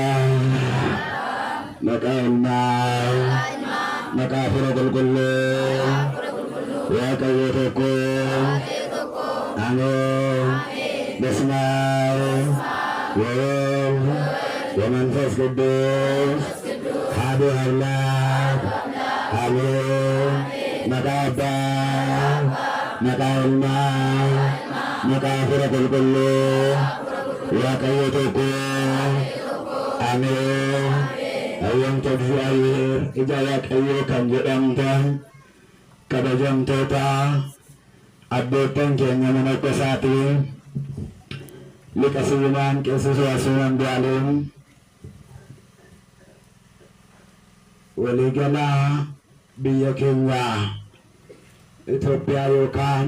Abbaa, maqaa Ilmaa, maqaa Hafuura Qulqulluu, Waaqayyo tokko, Ameen. በስመ አብ ወወልድ ወመንፈስ ቅዱስ አሐዱ አምላክ አሜን። Maqaa Abbaa, maqaa Ilmaa, maqaa Hafuura Qulqulluu, Waaqayyo tokko, Ameen. Ayyaanota እግዚአብሔር ija Waaqayyoo kan jedhamtan kabajamtoota abboottan keenya manokkosaatii liqa siyumaan qeessis Waasuu Andu'aalem waliigala biyya keenya Itoophiyaa yookaan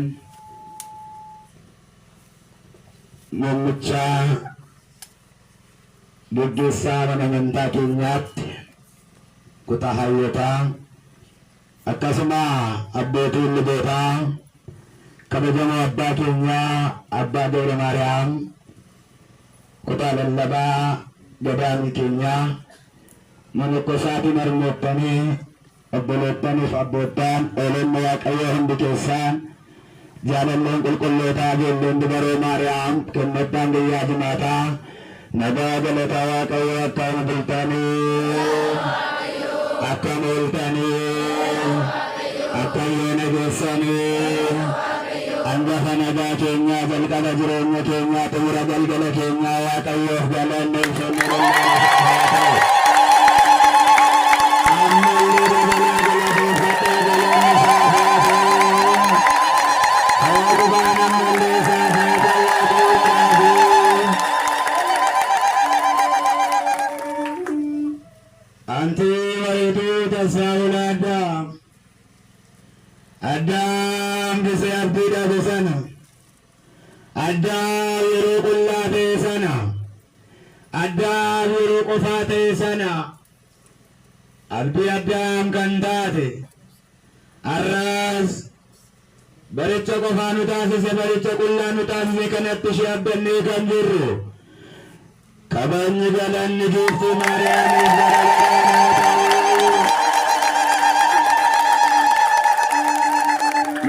muummicha geggeessaa mana amantaa keenyaatti kutaa hayyootaa akkasuma abbootiin lubootaa kabajamoo abbaa keenyaa abbaa Gabra Maariyaam kutaa lallabaa gadaamii keenyaa manokkosaatiin harmoottanii obboloottaniif abboottaan oolonni Waaqayyoo hundi keessaan jaalalleen qulqullootaa ijoolleen dubaroo Maariyaam kennattaan guyyaa jimaataa nagaa galataa Waaqayyoo akkam bultanii, akkam ooltanii, akkam yoona geessanii? Hangafa nagaa keenyaa, jalqaba jireenya keenyaa, xumura galgala keenyaa Waaqayyoof galanni ulfinni haa ta'u. Ammallee dabalaa galateeffadhaa, galanni isaaf haa ta'u. Hawwatubaan ammallee isaaf haa ta'u Waaqayyoodhaafi. አንቲ ወሪቱ ተስፋሁ ለአዳም። Addaam gisee abdii dhabe sana, Addaam yeroo qullaa ta'e sana, Addaam yeroo qofaa ta'e sana, abdii Addaam kan taate, har'as baricha qofaa nu taasise, baricha qullaa nu taasise kanatti ishee abdannee kan jirru, kabajni galanni giiftii Maariyaamiif bara baraan haa ta'u.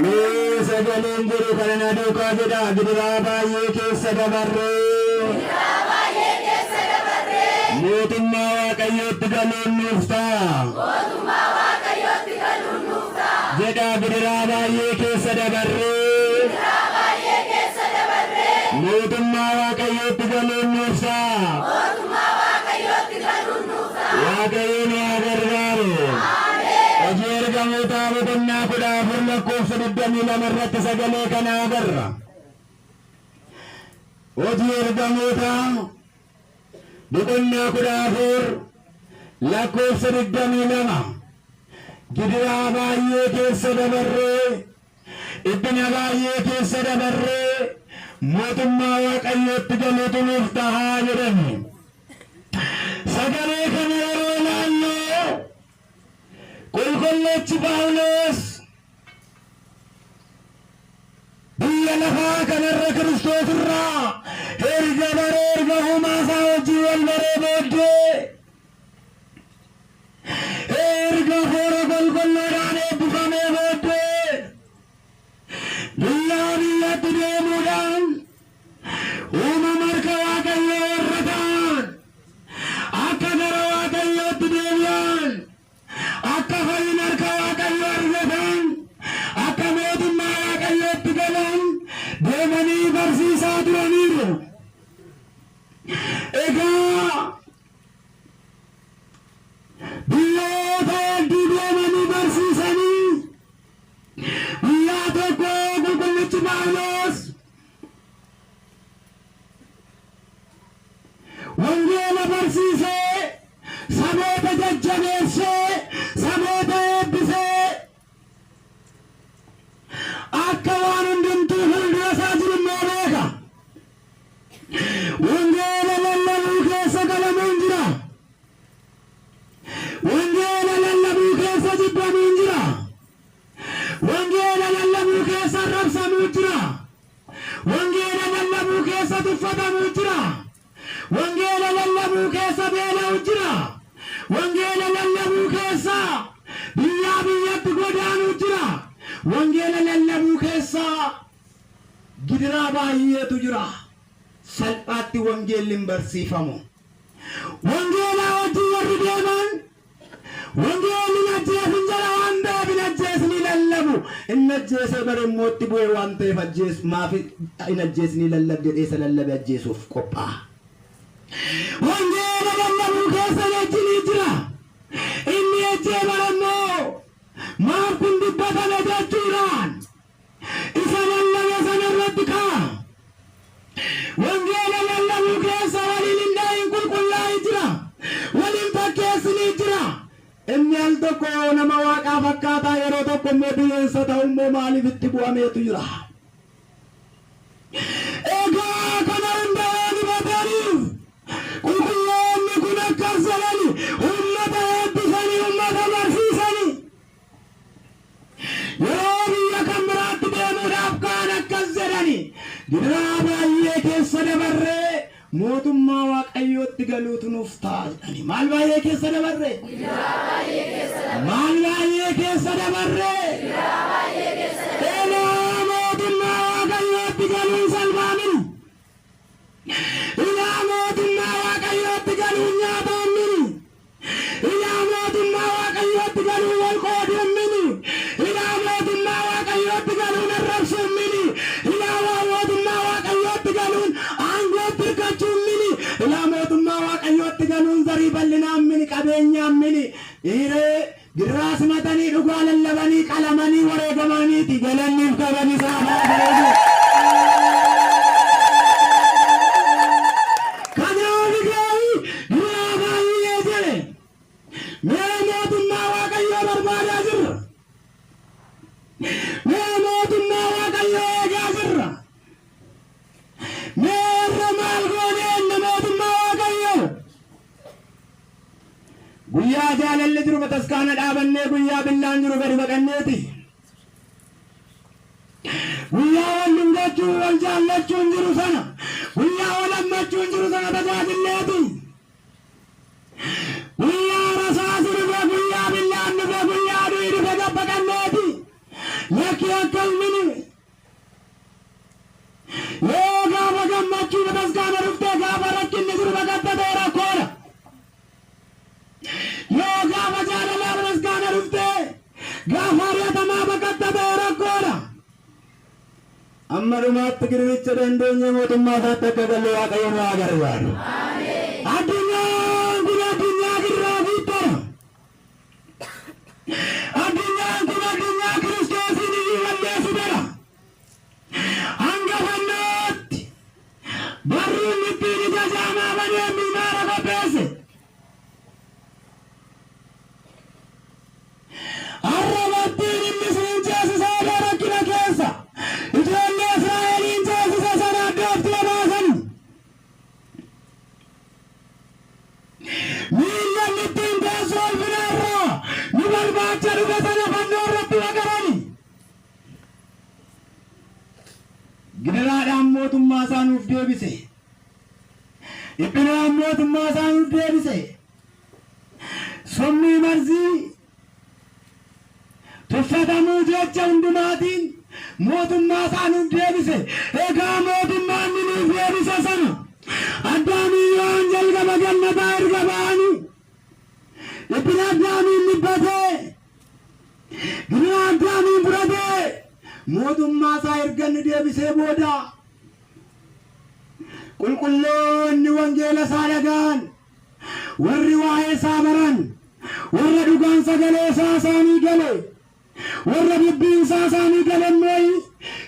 Mee sagaleen jiru kana na duukaa jedhaa: gidiraa baay'ee keessa dabarree mootummaa Waaqayyootti galuun nuuf ta'a. Jedhaa: gidiraa baay'ee keessa dabarree mootummaa Waaqayyootti galuun nuuf ta'a. Waaqayyo nu haa gargaaru. Hojii Ergamootaa boqonnaa 14 lakkoofsa 22 irratti sagalee kana agarra. Hojii Ergamootaa boqonnaa 14 lakkoofsa 22. Gidiraa baay'ee keessa dabarree, dhiphina baay'ee keessa dabarree mootummaa Waaqayyootti galuutu nuuf tahaa jedhani. Sagalee kana yeroo ilaallu, qulqullichi Phaawulos biyya lafaa kanarra Kiristoos irraa erga baree, erga uumaa isaa wajjin wal baree booddee, erga Hafuura Qulqulluudhaan eebbifamee booddee, biyyaa biyyatti deemuudhaan uumama harka Waaqayyoo warra ta'an akka gara Waaqayyootti deebi'an, akka fayyina harka Waaqayyoo argatan, akka mootummaa Waaqayyootti galan deemanii barsiisaa turaniiru. Egaa biyyoota hedduu deemanii barsiisanii, guyyaa tokko qulqullichi Phaawulos wangeela barsiisee, saboota jajjabeessee, saboota eebbisee, akka waan hundumtuu fuuldura isaa jiru immoo beeka. Wangeela lallabuu keessa qalamuun jira. Wangeela lallabuu keessa jibbamuun jira. Wangeela lallabuu keessa arrabsamuu jira. Wangeela lallabuu keessa tuffatamuu jira. Wangeela lallabuu keessa beela'uu Gidiraa baay'eetu jira. Salphaatti wangeelli hin barsiifamu. Wangeelaa wajjin warri deeman wangeelli hin ajjeesin jedha waan ta'eef hin ajjeesnii lallabu. Inni ajjeesee bare immoo itti bu'e waan ta'eef ajjees maaf hin ajjeesnii lallabde jedhee isa lallabe ajjeesuuf qophaa'a. Wangeela lallabuu keessan ejjinii jira. Inni ejjee bare immoo maaf kun dubbatame jechuudhaan isa lallabe sana irratti ka'a. Wangeela lallabuu keessa waliin hin dha'iin qulqullaa'ii jira. Waliin fakkeessinii jira. Inni al tokko nama waaqaa fakkaataa yeroo tokko immoo bineensa ta'u immoo maaliif itti bu'ameetu jira. Egaa kana hunda waan hubataniif qulqulloonni kun akkas jedhani uummata eebbisanii uummata barsiisanii. Yeroo biyya kan biraatti deemuudhaaf ka'an akkas jedhani, Gidiraa baay'ee keessa dabarree mootummaa Waaqayyootti galuutu nuuf ta'a jedhani. Maal baay'ee keessa dabarree? Maal baay'ee keessa dabarree? Elaa mootummaa Waaqayyootti galuun salphaa miti. Ilaa mootummaa Waaqayyootti galuun nyaataan miti. Ilaa mootummaa Waaqayyootti galuun wal qooduun mini. Ilaa mootummaa Waaqayyootti galuun arrabsuun mini. Ilaa mootummaa Waaqayyootti galuun aangootti hirkachuun mini. Ilaa mootummaa Waaqayyootti galuun zarii bal'inaan mini, qabeenyaan mini. Dhiiree gidiraa simatanii dhugaa lallabanii qalamanii wareegamaniiti. Galanniif kabajni isaaf haa ta'u. Kanaaf egaa gidiraa baay'ee jedhe. Mee mootummaa Waaqayyoo barbaadaa jirra. Mee mootummaa Waaqayyoo eegaa jirra. Mee irra maal goonee inni mootummaa Waaqayyoo? Guyyaa jaalalli jiru bataskaana dhaabannee guyyaa billaan jiru gadi baqanneeti. Guyyaa wal dhungachuu wal jaallachuun jiru sana guyyaa wal hammachuun jiru sana tajaajilleeti. Guyyaa rasaasi dhufe guyyaa billaan dhufe guyyaa du'i dhufe gad baqanneeti. Lakki akkas mini. Yoo gaafa gammachuu bataskaana dhuftee gaafa rakkinni jiru baqatta ta'e rakkoodha. Yoo gaafa jaalalaa bataskaana dhuftee gaafa ari'atamaa baqatta ta'e rakkoodha. Amma dhumaatti gidiricha dandeenyee mootummaa isaatti akka galle Waaqayyo nu haa gargaaru. Addunyaan kun addunyaa gidiraa guuttadha. Addunyaan kun addunyaa Kiristoosiin iyyuu balleessitedha. Hanga fannootti barruun ittiin ija jaamaa banee mimaara qopheesse. Har'a battiin inni isin ceesisee bee rakkina keessa ijoollee Israa'eliin ceesise sana addooftuu baasani. Miilla inni ittiin teessoo ulfinaa irraa nu barbaacha dhufe sana fannoo irratti waqarani. Gidiraadhaan mootummaa isaa nuuf deebise. Dhiphinaan mootummaa isaa nuuf deebise. Summii marzii tuffatamuu jecha hundumaatiin mootummaa isaa nuuf deebise. Egaa mootummaa inni nuuf deebise sana Addaamii Hewaan jalqaba gannataa erga ba'anii dhiphina Addaamiin dhiphatee gidiraa Addaamiin fudhatee mootummaa isaa erga inni deebisee booda qulqulloonni wangeela isaa dhaga'an warri waa'ee isaa baran, warra dhugaan sagalee isaa isaanii gale, warra dubbiin isaa isaanii gale immoo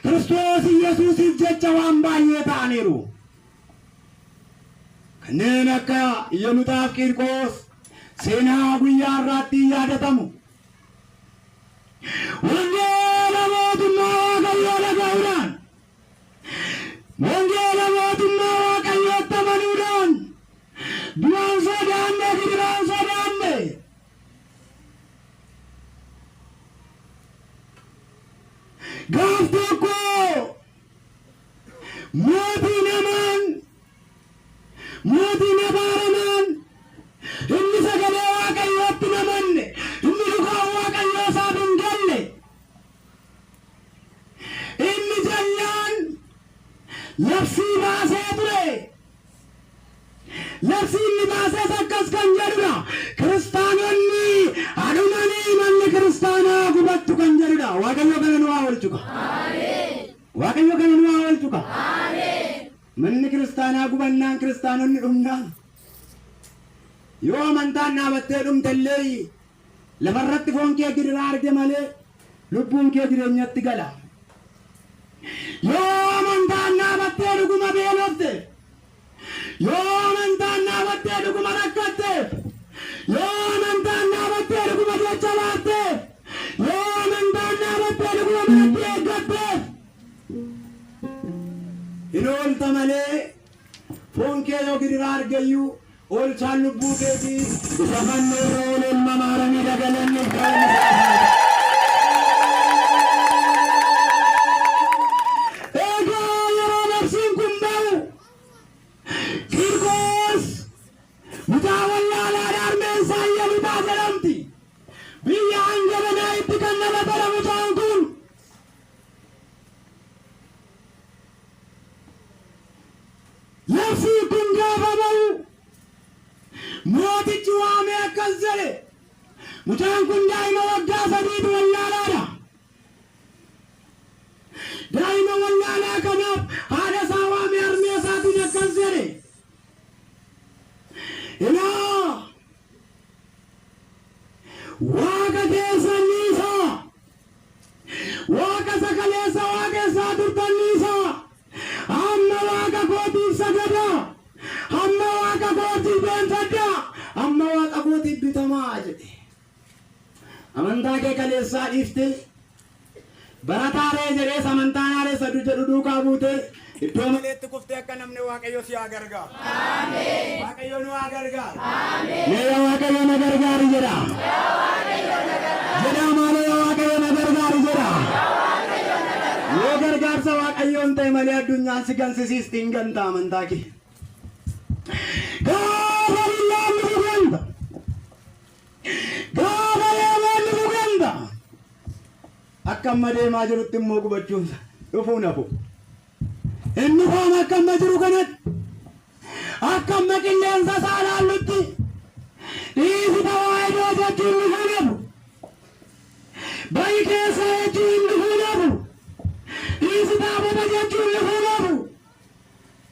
Kiristoos Yesuusiif jecha waan baay'ee ta'aniiru. Kanneen akka Iyyeluxaaf Qiirqoos seenaa guyyaa har'aatti hin yaadatamu. Wangeela mootummaa Waaqayyoo dhaga'uudhaan Wangeela mootummaa Waaqayyootti amanuudhaan du'aan sodaanne, gidiraan sodaanne. Gaaf tokko mootii namaan, mootiin abaaramaan, inni sagalee Waaqayyootti hin amanne, inni dhugaan Waaqayyoo isaaf hin galle, Inni jallaan addunyaa gubannaan kiristaanonni dhumnaan yoo amantaan dhaabattee dhumte illee lafarratti foon kee gidiraa arge malee lubbuun kee jireenyatti gala. Yoo amantaan dhaabattee dhuguma beelofte, yoo amantaan dhaabattee dhuguma rakkatte, yoo amantaan dhaabattee dhuguma jecha laatte, yoo amantaan dhaabattee dhuguma manatti eeggatte, hin oolta malee foon kee yoo gidiraa argeyyuu oolchaan lubbuu keetii isa fannoo irra oole ilma maaramii dagalanni ta'uun isaa Egaa yeroo labsiin kun ba'u Qiirqoos mucaa wallaalaadha harmeen isaa Iyyalutaa jedhamti. Biyya hanga banaa'itti kan dhalatedha mucaan kun. Labsiin kun gaafa ba'u mootichi waamee akkas jedhe mucaan kun daa'ima waggaa sadiitu wallaalaadha. Daa'ima wallaalaa kanaaf haadha isaa waamee harmee isaatiin akkas jedhe. Ilaa waaqa keessan dhiisaa. Waaqa isa kaleessa waaqessaa turtan dhiisaa. Amma waaqa kootiif sagadaa. Amma waaqa kootiif jilbeenfadhaa. Amma waaqa kootiif bitamaa jedhe. Amantaa kee kaleessaa dhiiftee barataa ree jedhees amantaan haaressa jedhu duukaa buutee iddoo maleetti kuftee akka namni Waaqayyo si haa gargaaru. Waaqayyo nu haa gargaaru. Mee yaa Waaqayyo na gargaari jedha. Jedhaa maaloo yaa Waaqayyo na gargaari jedha. Yoo gargaarsa Waaqayyoon ta'e malee addunyaan si gansisiisti hin ganta amantaa kee. Gaafa billaan dhufu ganta. Gaafa yeroon dhufu ganta. Akka amma deemaa jirutti immoo gubachuun dhufuun hafu. Inni foon akka amma jiru kanatti akka amma qilleensa isaa ilaallutti dhiisi tawaahidoo jechuun dhufuun hafu. Bahi keessaa jechuun dhufuun hafu. Dhiisi taabota jechuun dhufuun hafu.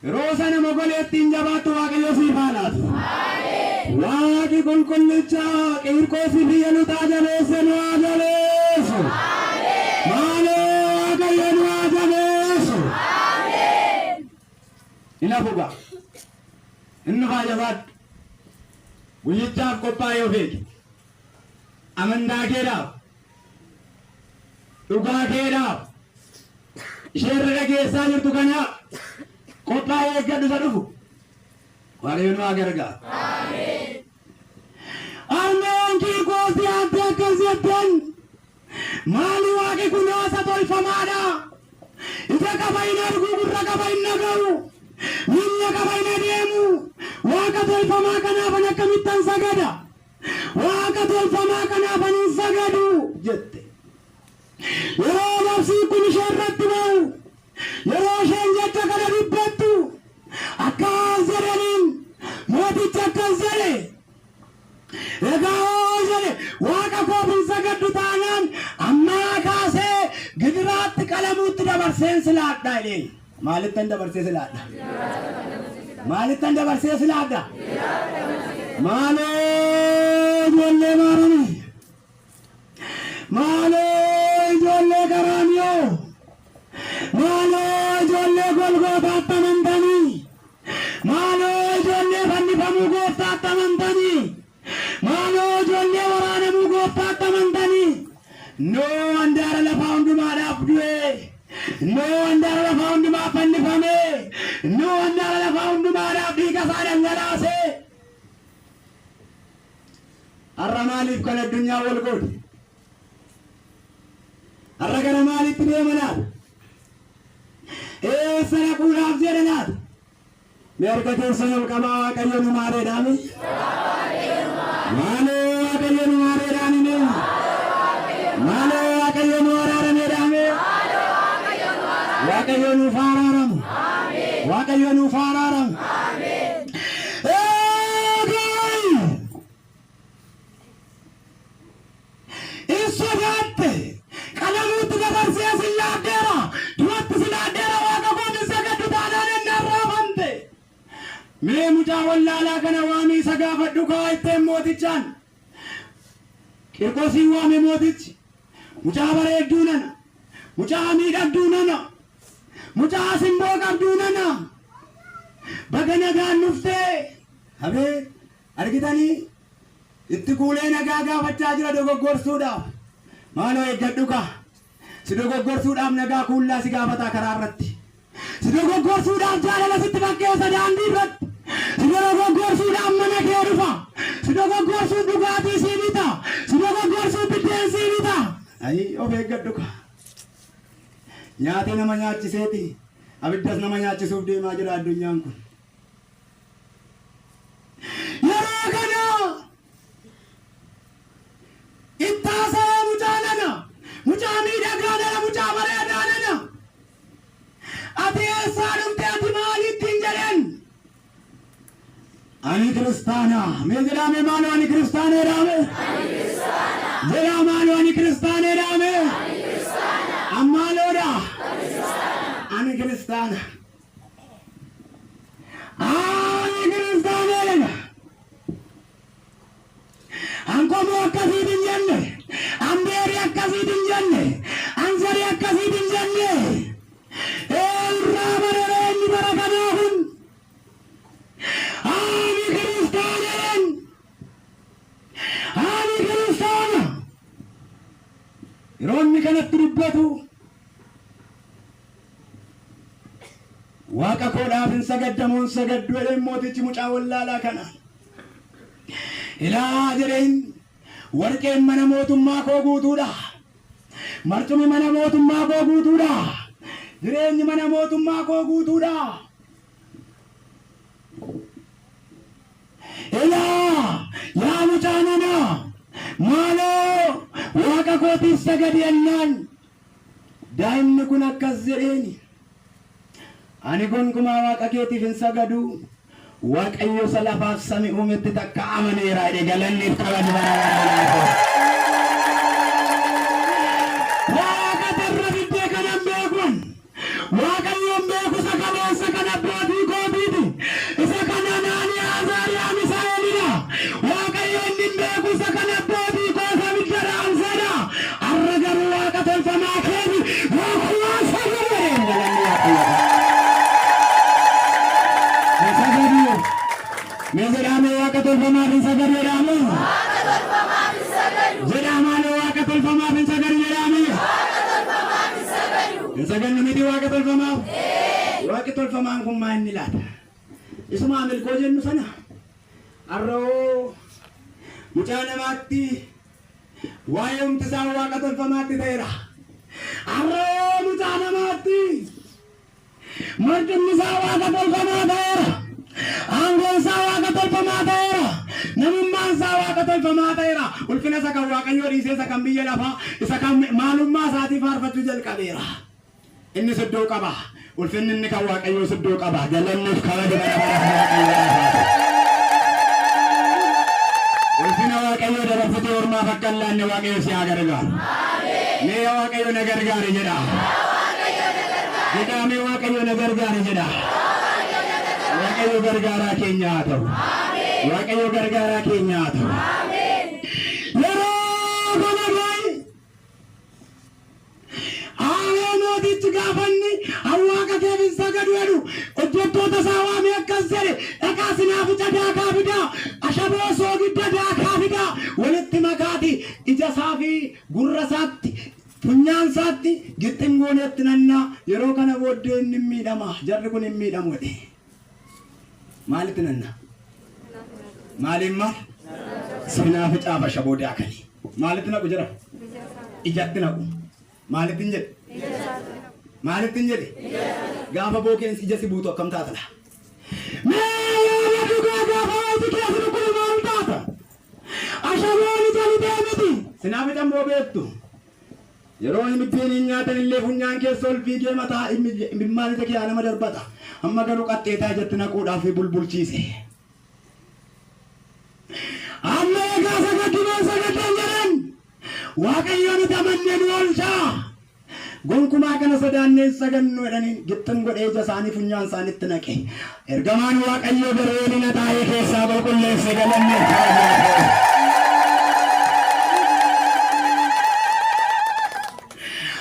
Yeroo sana mogoleetti hin jabaattu Waaqayyo siif haa laatu. Waaqi qulqullicha Qiirqoosii fi Yeluxaa jabeesse nu haa jabeessu. Maaloo Waaqayyo nu haa jabeessu. Hin hafu gaa. Inni faa jabaadhu. Guyyichaaf qophaa'ee of eegi. Amantaa keedhaaf. Dhugaa keedhaaf. Ishee irra dhageessaa jirtu kana qophaa'ee eeggadhu isa dhufu. Waaqayyo nu haa gargaaru. Harmeen Qiirqoos dhiyaattee akkas jetteen maali waaqi kun haasa tolfamaadha. Ija qaba hin argu, gurra qaba hin dhaga'u, miilla qaba hin adeemu. Waaqa tolfamaa kanaaf an akkamittan sagada? Waaqa tolfamaa kanaaf an hin sagadu jette. Yeroo labsiin kun ishee irratti ba'u, yeroo isheen jecha kana dubbattu, akkas jedhaniin mootichi akkas jedhe. Egaa hoo jedhe waaqa koof hin sagaddu taanaan ammaa kaasee gidiraatti qalamuutti dabarseen si laadha jedheen. Maalittan dabarsee si laadha? Maalittan dabarsee si laadha? Maaloo ijoollee maaramii? Maaloo ijoollee Qaraaniyoo! Maaloo ijoollee Golgootaatti amantanii! Maaloo ijoollee fannifamuu gooftaatti amantanii! Maaloo ijoollee waraanamuu gooftaatti amantanii! Noo handaara lafaa hundumaadhaaf du'ee! Noo handaara lafaa hundumaaf fannifamee! Noo handaara lafaa hundumaadhaaf dhiiga isaa dhangalaasee! Har'a maaliif kan addunyaa wal qoode? Har'a gara maalitti deema laata? Eessa dhaquudhaaf jedha laata? Mee harka keessan ol qabaa Waaqayyo nu maareedhaami. Maaloo Waaqayyo nu maareedhaami mee? Maaloo Waaqayyo nu araarameedhaami? Waaqayyo nuuf haa araaramu. Waaqayyo nuuf haa araaramu. Eegai! Hin sodaatte! Qalamuutti dabarsee sin laadheera! Du'atti si laadheera Waaqa kootiin sagaddu taanaan ennaan raafamte. wallaalaa kana waamii isa gaafadhu kaa itteen mootichaan. Qirqosiin waame mootichi. Mucaa bareedduu nana. Mucaa miidhagduu nana. Mucaa simboo qabduu nana. Baga nagaan dhuftee. Abeet argitanii itti kuulee nagaa gaafachaa jira dogoggorsuudhaaf. Maaloo eeggadhu kaa. Si dogoggorsuudhaaf nagaa kuullaa si gaafataa karaa irratti. Si dogoggorsuudhaaf jaalala sitti fakkeessa daandii irratti. Si dogoggorsuudhaaf mana kee dhufa. Si dogoggorsuuf dhugaatii sii bita. Si dogoggorsuuf biddeen sii bita. Ayii of eeggadhu kaa. Nyaatee nama nyaachiseeti abiddas nama nyaachisuuf deemaa jira addunyaan kun. Yeroo kana itti haasa'ee mucaa nana, mucaa miidhagaa nana, mucaa bareedaa nana. Ati eessaa dhufte ati maali ittiin jedheen? Ani kiristaana. Mee jedhaa mee maaloo ani kiristaana jedhaa mee? Jedhaa maaloo ani kiristaana jedhaa mee? Ammaaloodha. Ani kiristaana. Ani kiristaana jedha. An qomoo akkasiit hin jenne. An beerii akkasiit hin jenne. An zarii akkasiit hin jenne. Irraa bararee inni bara kanaa kun. Ani kiristaana jedhan. Ani kiristaana. Yeroo inni kanatti dubbatu Waaqa koodhaaf hin sagaddamoo hin sagaddu jedheen mootichi mucaa wallaalaa kanaan. Ilaa jedheen warqeen mana mootummaa koo guutuudha. Marcumi mana mootummaa koo guutuudha. Jireenyi mana mootummaa koo guutuudha. Ilaa yaa mucaa nanaa maaloo waaqa kootiif sagadi jennaan Daa'imni kun akkas jedheeni, Ani gonkumaa Waaqa keetiif hin sagadu, Waaqayyo isa lafaaf sami uumetti takka amaneera jedhe galanniif kabajni bara baraan haa ta'u. Waaqa tarra fiddee kanan beekun Waaqayyoon beeku isa kaleessa kan abbootii kootiiti. Isa kan Anaaniyaa, Azaariyaa, Misaa'elidha. Waaqayyo inni hin beeku isa kan abbootii koo isa abidda dhaamsedha. Har'a garuu waaqa tolfamaa keeti gonkumaa hin sagadu jedheen galanni Waaqayyoof haa ta'u. Hin sagadu. Mee jedhaa mee waaqa tolfamaaf hin sagadu jedhaa mee. Waaqa tolfamaaf hin sagadu. Jedhaa maaloo waaqa tolfamaaf hin sagadu jedhaa mee. Waaqa tolfamaaf hin sagadu. Hin sagannu miti waaqa tolfamaaf. Waaqi tolfamaan kun maa inni laata? Isuma amilkoo jennu sana har'a hoo mucaa namaatti waa'ee humti isaa waaqa tolfamaatti ta'eera. Har'a hoo mucaa namaatti Marcumni isaa waaqa tolfamaa ta'eera. Aangoon isaa waaqa tolfamaa ta'eera. Namummaan isaa waaqa tolfamaa ta'eera. Ulfina isa kan Waaqayyoo dhiisee isa kan biyya lafaa, isa kan maalummaa isaatii faarfachuu jalqabeera. Innis iddoo qaba. Ulfinni inni kan Waaqayyoos iddoo qaba. Galanniif kabaji bara baraaf Waaqayyoodhaaf haa ta'u. Ulfina Waaqayyoo dabarsitee ormaaf akka hin laanne Waaqayyo si haa gargaaru. Mee yaa Waaqayyo na gargaari jedhaa. Jedhaa mee Waaqayyo na gargaari jedhaa. Waaqayyo gargaaraa keenya haa ta'u. Waaqayyo gargaaraa keenya haa ta'u. Yeroo kana ga'i Aaree mootichi gaafa inni an waaqa keef hin sagadu jedhu hojjettoota isaa waamee akkas jedhe dhaqaa sinaafica daakaa fidaa ashaboo soogidda daakaa fidaa walitti makaati ija isaa fi gurra isaatti funyaan isaatti gixxim gooneetti nannaa yeroo kana booddee inni hin miidhama jarri kun hin miidhamu jedhe. Maalitti nanna? Maaliin maal? Sinaaficaaf ashaboo daakanii. Maalitti naqu jira? Ijatti naqu. Maalitti hin jedhe? Maalitti hin jedhe? Gaafa bookeen ija si buutu akkam taata laa? Mee yaada dhugaa gaafa wayti kee si dhukkubu maal taata? Ashaboon ija lixee miti. Sinaafica immoo beektu. Yeroo biddeen hin nyaatan illee funyaan keessa ol fiigee mataa imimmaan ija kee nama darbata. Amma garuu qaxxeetaa ijatti naquudhaaf bulbulchiise. Amma egaa sagaddu moo sagaddan jedhan Waaqayyo nuti amannee nu oolchaa. Gonkumaa kana sodaannee hin sagannu jedhanii gixxin godhee ija isaanii funyaan isaanitti naqe. Ergamaan Waaqayyoo Gabri'eelin haxaa'ee keessaa qulqulleesse galanni haa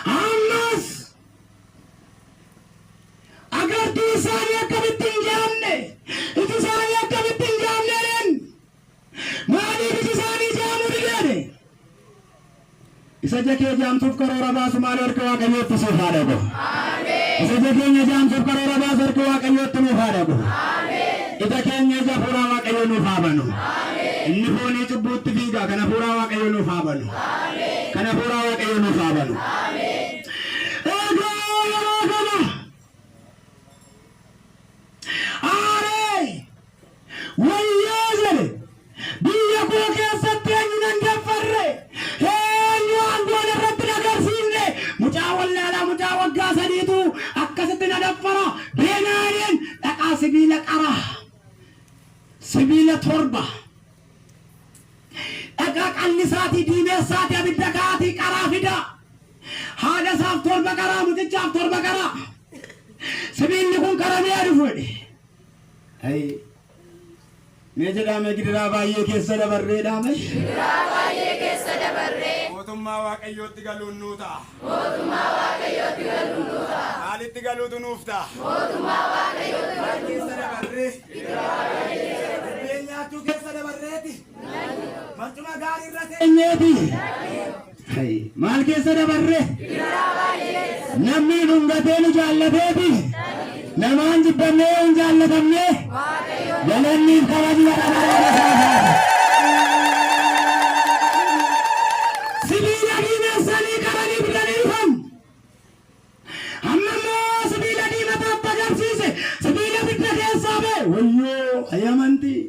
Ammas agartuu isaanii akkamitti hin jaamne, iji isaanii akkamitti hin jaamne jedheen. Maaliif iji isaanii jaamuu dide jedhe? Isa ija kee jaamsuuf karoora baasu maaloo harka Waaqayyootti siif haa dhaqu. Isa ija keenya jaamsuuf karoora baasu harka Waaqayyootti nuuf haa dhaqu. Ija keenya ija hafuuraa Waaqayyoo nuuf haa banu. Inni foonii cubbuutti fiiga kan hafuuraa Waaqayyoo nuuf haa banu. Kan hafuuraa Waaqayyoo nuuf haa banu. Egaa yeroo kana aaree Wayyoo jedhe, biyya koo keessatti eenyu nan daffarre? Eenyu aangoo narratti hin agarsiifne? Mucaa wallaalaa mucaa waggaa sadiitu akkasitti na daffara. Beenaayeen dhaqaa sibiila qara. Sibiila 7. Dhaqaa qallisaatii diimeessaatii abidda ka'aatii qaraa fidaa. Haadha isaaf 7 qaraa, mucichaaf 7 qaraa. Sibiilli kun qaramee haa dhufu jedhe. Ayi. Mee jedhaa mee gidiraa baay'ee keessa dabarree dhaame. Gidiraa baay'ee keessa dabarree. Mootummaa Waaqayyootti galuun nuu ta'a. Mootummaa Waaqayyootti galuun nuu ta'a. Maalitti galuutu nuuf ta'a? Mootummaa Waaqayyootti Maal keessa dabarree? Buddeen nyaachuu keessa dabarreeti. Barcuma gaarii irra teenyeeti. Ayi. Maal keessa dabarree? Gidiraa baay'ee keessa. Namni nu dhungatee nu jaallateeti. Namaan jibbamnee yoo hin jaallatamne Waaqayyoon. galanniif kabajni bara baraan isaaf haa ta'u. Sibiila diimessanii qaranii fidanii dhufan. Amma immoo sibiila diimataatti agarsiise. Sibiila ibidda keessaa ba'e. Wayyoo ayyi amantii.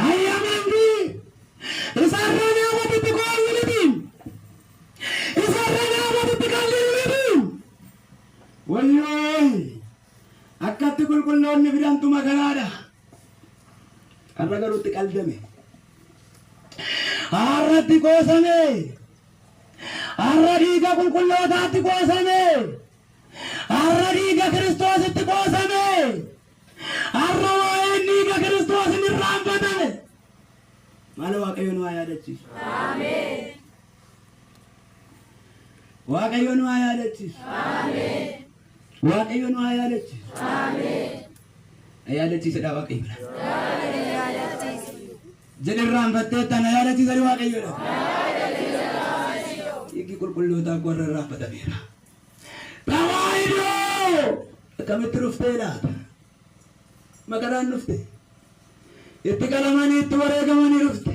Ayyi amantii. Isarra naamatitti qooyyu miti. Isarra naamatitti qalliru miti. Wayyoo! Akkatti qulqulloonni fidantu makaraadha. Har'a garuu itti qaldame. Har'a itti qoosame. Har'a dhiiga qulqullootaatti qoosame. Har'a dhiiga Kiristoositti qoosame. Har'a waa'een dhiiga Kiristoos hin irraanfatame. Maala Waaqayyo nu haa yaadachiisu. Waaqayyo nu haa yaadachiisu. Waaqayyo nu haa yaadachiisu. Na yaadachiisedha Waaqayyo. Jedhe irraanfatteetta na yaadachiisani Waaqayyoodha. Dhiiggi qulqullootaa koo irra irraanfatameera. Tawaahidoo akkamitti dhuftee laata? Makaraan dhufte. Itti qalamanii itti wareegamanii dhufte.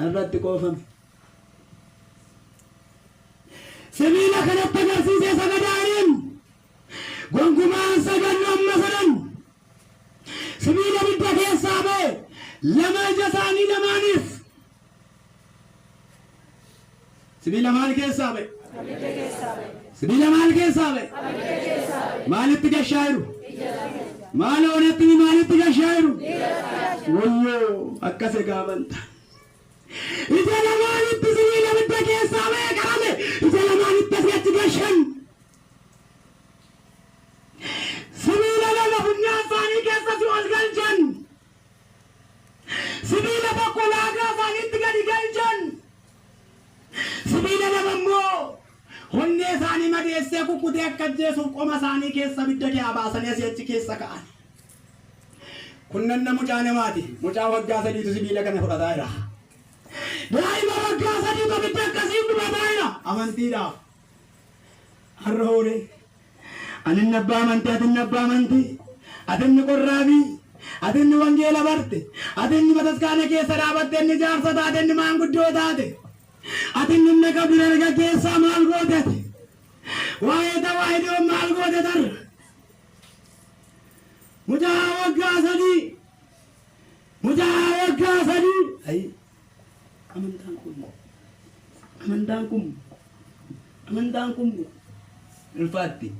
Irratti qoofame. Sibiila kanatti agarsiisee sagadaaniin gonkumaa hin sagannu amma sadan sibiila ibidda keessaa ba'e lama ija isaanii lamaaniif sibiila maal keessaa ba'e? Sibiila maal keessaa ba'e? Maalitti gashaa jiru? Maal oonatti maalitti gashaa jiru? Wayyoo akkas egaa amantaa. Ija lamaanitti sibiila ibidda keessaa ba'e qarame. Ija lamaanitti asii achi gashan. Sibiila lama funyaan isaanii keessa si ol galchan. Sibiila tokko laagaa isaaniitti gadi galchan. Sibiila lama immoo onnee isaanii madeessee kukkutee akka ajjeesuuf qoma isaanii keessa ibidda keessaa baasanii asii achi keessa ka'an. Kun nanna mucaa namaati. Mucaa waggaa sadiitu sibiila kana fudhataa jira. Daa'ima waggaa sadiitu abidda akkasiin gubataa jira. Amantiidhaaf. Har'a hooree. Ani inni abbaa amantii, ati inni abbaa amantii. Ati inni qorraabii. Ati inni wangeela barte. Ati inni bataskaana keessa dhaabatte, inni jaarsa taate, inni maanguddoo taate. Ati inni humna qabdu dargaggeessaa maal goote ati? Waa'ee tawaahidoo maal goote tarra? Mucaa waggaa 3. Mucaa waggaa 3. Ayi amantaan kun amantaan kun amantaan kun ulfaatti.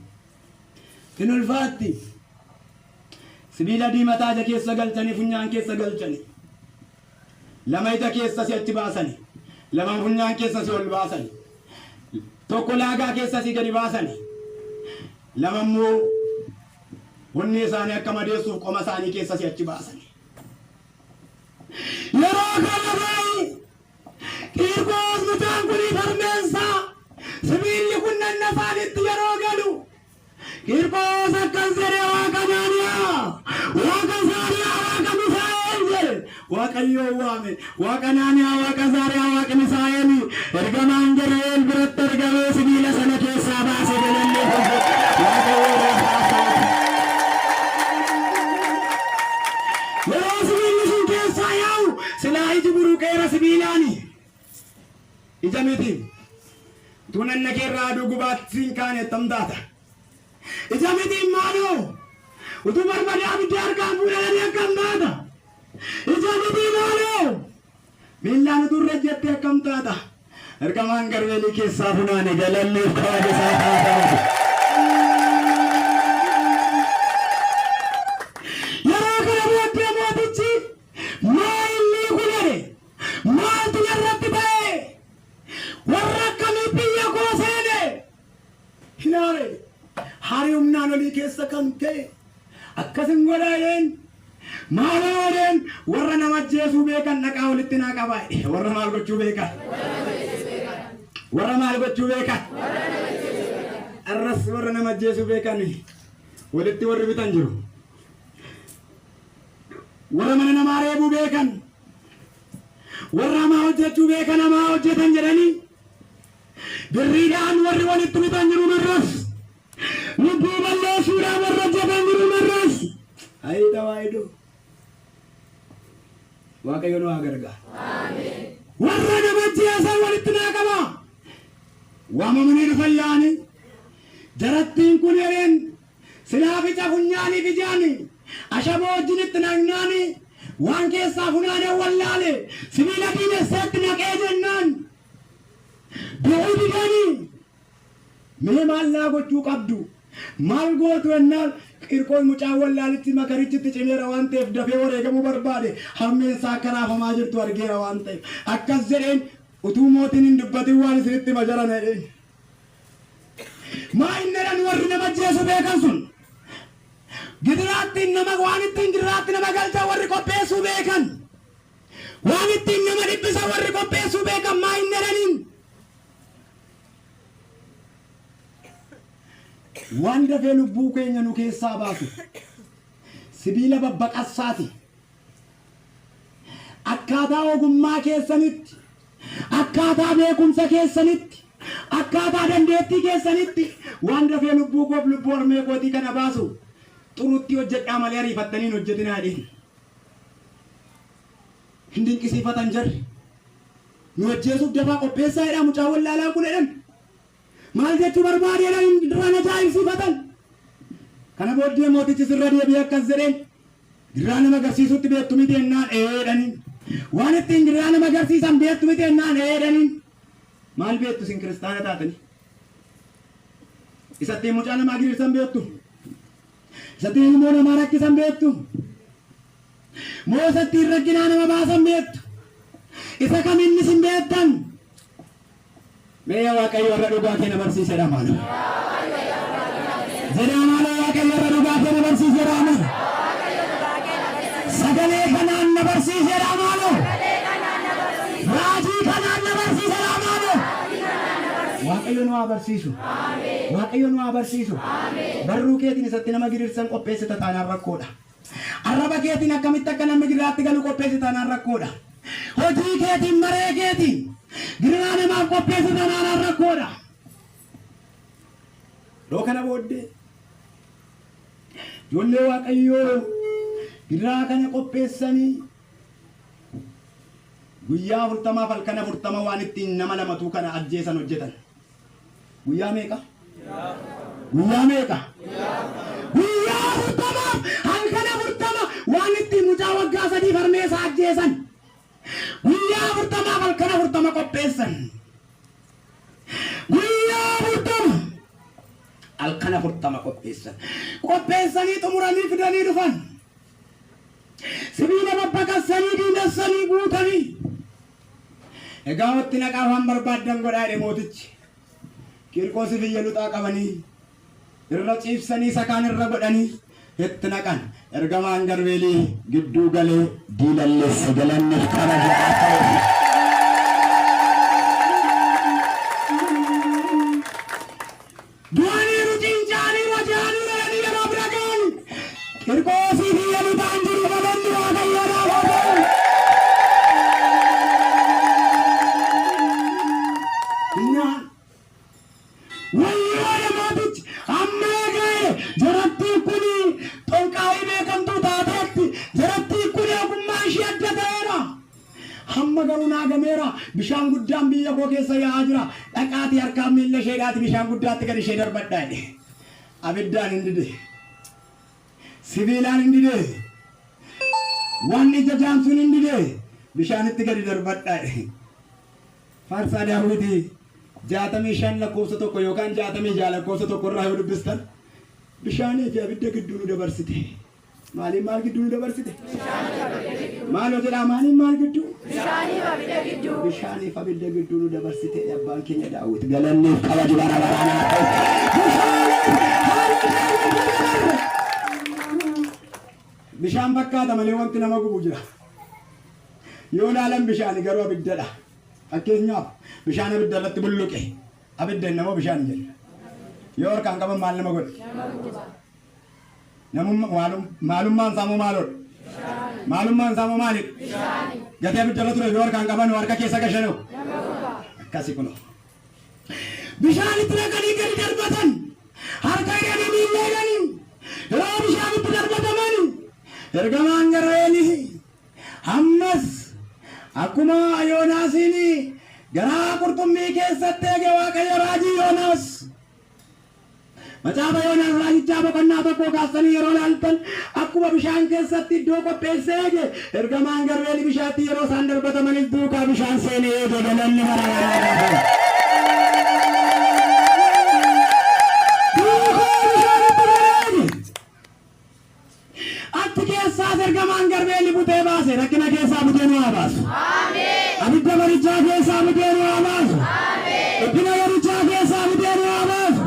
Hin ulfaatti. Sibiila diimataa ija keessa galchanii funyaan keessa galchanii. Lama ija keessa si'achi baasanii. Lama funyaan keessa si ol baasanii. Tokko laagaa keessa asii gadi baasani. Lama immoo onnee isaanii akka madeessuuf qoma isaanii keessa asii achi baasani. Yeroo kana baay'ee Qiirqoos mucaan kun harmeensaa sibiilli kun nanna isaaniitti yeroo galu Qiirqoos akkas jedhe, Waaqa Naaniyaa, Waaqa Zaariyaa, Waaqa Misaa'el jedhe. Waaqayyoon waame. Waaqa Naaniyaa, Waaqa Zaariyaa, Waaqa Misaa'el ergamaan Gabri'eel biratti argamee sibiila sana keessaa baase. Galanni Waaqayyoodhaaf haa ta'u. Yeroo sibiilli sun keessaa yaa'u silaa iji buruqeera sibiilaani. Ija miti. Utuu nanna keerraa aduu gubaatti siin kaane attam taata? Ija mitiin maaloo? Utuu barbadaa abidda harkaan fuudhanii akkam taata? Ija mitii maaloo? Miillaan utuu irra ejjattee akkam taata? Ergamaan Garbeelii keessaa funaane, galanni kabaja isaa haa ta'u. Yeroo kana booddee mootichi maa inni kun jedhe, maaltu narratti ta'e, warra akkamii biyya koo seene? Hinaare haari humnaan olii keessa kan ka'e akkas hin godhaa jedheen. Maaloo jedheen, warra nama ajjeesuu beekan dhaqaa walitti naa qabaa jedhe. Warra maal gochuu beekan? Warra maal gochuu beekan? Arras warra nama ajjeesuu beekan walitti warri bitan jiru. Warra mana namaa reebuu beekan, warra hamaa hojjechuu beekan, hamaa hojjetan jedhanii birriidhaan warri walitti bitan jiru marras. Lubbuu balleessuudhaan warra hojjetan jiru marras. Ayi tawaahidoo. Waaqayyo nu haa gargaaru. Warra nama ajjeesan walitti naa qabaa. Waamamanii dhufan yaa'anii. Jarattiin kun jedheen, silaa fica funyaaniif ijaani ashaboo wajjin itti naqnaani waan keessaa funaanee wallaale, sibiila diimesseetti naqee jennaan du'uu didanii, mee maal naa gochuu qabdu, maal gootu jennaan, Qirqoos mucaan wallaalichi makarichitti cimeera waan ta'eef dafee wareegamuu barbaade. Harmeensaa akka raafamaa jirtu argeera waan ta'eef akkas jedheen, utuu mootiin hin dubbatin waan isinitti hima jarana jedheen. Maa inni jedhan, warri nama ajjeesuu beekan sun, gidiraattiin nama waan ittiin gidiraatti nama galchan warri qopheessuu beekan, waan ittiin nama dhiphisan warri qopheessuu beekan, maa inni jedhaniin, waan dafee lubbuu keenya nu keessaa baasu sibiila babbaqassaati. Akkaataa ogummaa keessanitti, akkaataa beekumsa keessanitti, akkaataa dandeettii keessanitti waan dafee lubbuu koof lubbuu harmee kootii kana baasu xurutti hojjedhaa malee ariifattanii hin hojjetinaa jedheen. Hin dinqisiifatan jarri. Nu ajjeesuuf dafaa qopheessaa jedhaa mucaa wallaalaan kun jedhan. Maal jechuu barbaade jedhan, duraan ajaa'ibsiifatan. Kana booddee mootichi sirra deebi'ee akkas jedheen, gidiraa nama agarsiisuutti beektu miti jennaan ee jedhaniin. Waan ittiin gidiraa nama agarsiisan beektu miti jennaan ee jedhaniin. Maal beektu isin kiristaana taatanii? Isa ittiin mucaa namaa gidirsan beektu? Isa ittiin ilmoo namaa rakkisan beektu? Moo isa ittiin rakkinaa nama baasan beektu? Isa kam inni isin beektan? Mee yaa Waaqayyo har'a dhugaa kee na barsiisedha maaloo. Jedhaa maaloo, Waaqayyo har'a dhugaa kee na barsiisedha maaloo. Sagalee kanaan na barsiisedha maaloo. Raajii kanaan na barsiisedha maaloo. Waaqayyo nu haa barsiisu. Waaqayyo nu haa barsiisu. Barruu keetiin isatti nama gidirsan qopheessita taanaan rakkoodha. Arraba keetiin akkamitti akka namni gidiraatti galu qopheessita taanaan rakkoodha. Hojii keetiin, maree keetiin gidiraa namaaf qopheessita taanaan rakkoodha. Yeroo kana booddee ijoollee Waaqayyoo gidiraa kana qopheessanii guyyaa 40f halkan 40 waan ittiin nama lamatuu kana ajjeesan hojjetan. Guyyaa meeqa? Guyyaa meeqa? Guyyaa 40f halkan 40 waan ittiin mucaa waggaa 3 harmee isaa ajjeesan. Guyyaa 40f halkan 40 qopheessan. Guyyaa 40 halkan 40 qopheessan. Qopheessanii xumuranii fidanii dhufan. Sibiila babbaqassanii diimessanii guutanii. Egaa watti naqaa, waan barbaaddan godhaa jedhe mootichi. Qiirqoosii fi Iyyeluxaa qabanii irra ciibsanii isa kaan irra godhanii itti naqan. Ergamaan Garbeelii gidduu galee diilalleesse galanniif kabaja haa ta'u. Du'aniiru ciincaaniiru ajaa'aniiru jedhanii yeroo bira ga'an Qirqoosii fi Yelutaan jiru galanni Waaqayyoodhaaf haa ta'u. Innaan wayyoodha mootichi amma eega'e jarattiin kun xonqaa'ii beekamtuu taateetti jarattiin kun ogummaan ishee adda ta'eera. Hamma garuu naa gameera. Bishaan guddaan biyya koo keessa yaa'aa jira. Dhaqaatii harkaan miilla isheedhaati bishaan guddaatti gad ishee darbadhaa jedhe. Abiddaan hin dide. Sibiilaan hin dide. Waan ija jaamsuun hin dide. Bishaanitti gadi darbadhaa jedhe. Faarsaa Daawwitii 65 lakkoofsa 1 yookaan 66 lakkoofsa 1 irraa yoo dubbistan bishaanii fi abidda gidduu nu dabarsite. Maaliin maal gidduu nu dabarsite? Maaloo jedhaa maaliin maal gidduu? Bishaaniif abidda gidduu. Bishaaniif abidda gidduu nu dabarsite abbaan keenya Daawit galanniif kabaji bara baraan haa ta'u. Bishaaniif abidda gidduu dabarre. Bishaan fakkaata malee wanti nama gubu jira. Yoo ilaalan bishaani garuu abiddadha. Fakkeenyaaf bishaan abidda irratti bulluqe abidda hin namoo bishaan jenna. Yoo harkaan qaban maal nama godhe? Namumma, waalum, maalummaan isaa immoo maaloodha? Maalummaan isaa immoo maalidha? Gatii abidda irra ture yoo harkaan qaban harka keessa gashanoo? Akkasi kunoo. Bishaan itti naqanii gadi darbatan. Harka hidhanii miilla hidhanii. Yeroo bishaan itti darbataman ergamaan Garreelii ammas akkuma Yoonaasiin garaa qurxummii keessatti eege Waaqayyo raajii Yoonaas Macaafa Yoonaas raajichaa boqonnaa tokkoo kaastanii yeroo ilaaltan akkuma bishaan keessatti iddoo qopheessee eege ergamaan Garbeeli bishaatti yeroo isaan darbatamanis duukaa bishaan seenee eege galanni bara baraan haa ta'u. Duukaa bishaanitti galee eege. Achi keessaas ergamaan Garbeelli butee baase rakkina keessaa butee nu haa baasu. Abidda barichaa keessaa butee nu haa baasu. Dhiphina barichaa keessaa butee nu haa baasu.